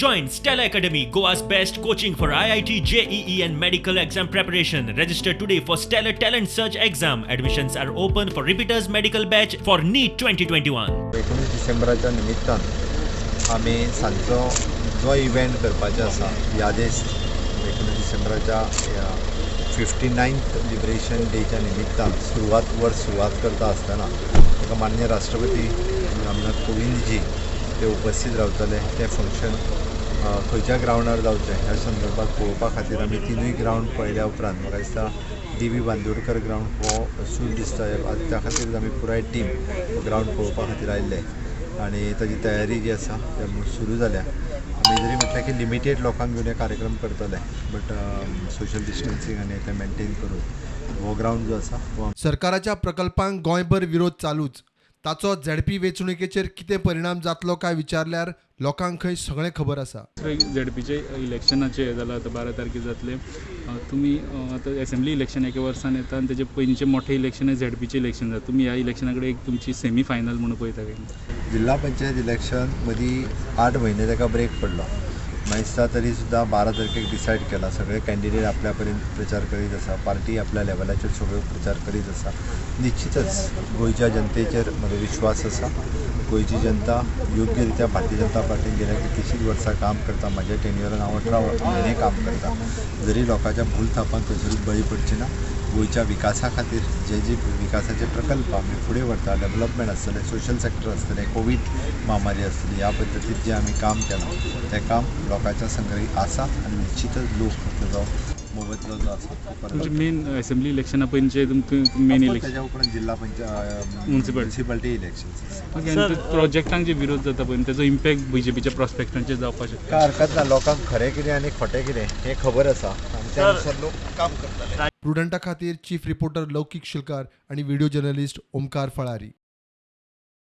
Join Stella Academy, Goa's best coaching for IIT, JEE, and medical exam preparation. Register today for Stellar Talent Search exam. Admissions are open for repeaters medical batch for NEET 2021. 19 डिसेंबराच्या निमित्तान आमी सांजचो जो event करपाचो आसा, यादेस्त 19 डिसेंबराच्या 59th liberation डेच्या निमित्तान सुरवात, वर्स सुरवात करता आसतना ताका माननीय राष्ट्रपती रामनाथ कोविंदजी ते उपस्थित रावतले. तें फंक्शन खंयच्या ग्रावंडार जावचें ह्या संदर्भात पळोवपा खातीर आमी तिनूय ग्रावंड पळयल्या उपरांत म्हाका दिसता डी बी बांदोडकर ग्रावंड हो सूट दिसता. त्या खातीर आमी पुराय टीम ग्रावंड पळोवपा खातीर आयिल्ले आनी ताजी तयारी जी आसा ते सुरू जाल्या. आमी जरी म्हटलें की लिमिटेड लोकांक घेवन हे कार्यक्रम करतले, बट सोशल डिस्टन्सींग आनी तें मेंटेन करून हो ग्रावंड जो आसा हो सरकाराच्या प्रकल्पांक गोंयभर विरोध चालूच. ताचो झेडपी वेंचणुकेचेर कितें परिणाम जातलो काय विचारल्यार लोकांक खंय सगळें खबर आसा. झेडपीचे इलेक्शनाचे हें जालां, आतां 12 तारखेर जातलें. तुमी आतां एसेंब्ली इलेक्शन एके वर्सान येता आनी तेजे पयलींचें मोठें इलेक्शन हें झेडपीचें इलेक्शन जाता. तुमी ह्या इलेक्शना कडेन एक तुमची सेमी फायनल म्हणून पळयता काय? जिल्हा पंचायत इलेक्शन मदीं 8 म्हयने ताका ब्रेक पडलो. म्हाका दिसता तरी सुद्दां 12 तारखेक डिसायड केला. सगळे कॅन्डिडेट आपल्या परीन प्रचार करीत आसा, पार्टी आपल्या लेवलाचेर सगळ्यो प्रचार करीत आसा. निश्चितच गोंयच्या जनतेचेर म्हजो विश्वास आसा. गोंयची जनता योग्य रित्या भारतीय जनता पार्टीन गेल्या कितलींशींच वर्सां काम करता. म्हाज्या टेन्युअरान हांव 18 म्हयने काम करता. जरी लोकांच्या भूल थापांक खंयसरूच बळी पडची ना. गोंयच्या विकासा खातीर जे जे विकासाचे प्रकल्प आमी फुडें व्हरता, डेवलपमेंट आसतलें, सोशल सेक्टर आसतलें, कोवीड म्हामारी आसतली, ह्या पद्दतीन जें आमी काम केलां तें काम लोकांच्या संग्रही आसा आनी निश्चितच लोक ताजो मोबदलो जो आसा तो परत तुमचें मेन एसेंब्ली इलेक्शना पयलींचें तुमचें मेन इलेक्शन. ताज्या उपरांत जिल्हा panchayat, municipality. Municipality elections. Okay, आनी प्रोजेक्टांक जे विरोध जाता पळय, तेजो इम्पॅक्ट बीजेपीच्या प्रॉस्पेक्टांचेर जावपाक शकता? काय हरकत ना. लोकांक खरें कितें आनी खोटें कितें हें खबर आसा आनी त्या नुसार लोक काम करतले. प्रुडंटा खातीर चीफ रिपोर्टर लौकीक शिलकार आणि व्हिडिओ जर्नलिस्ट ओमकार फळारी.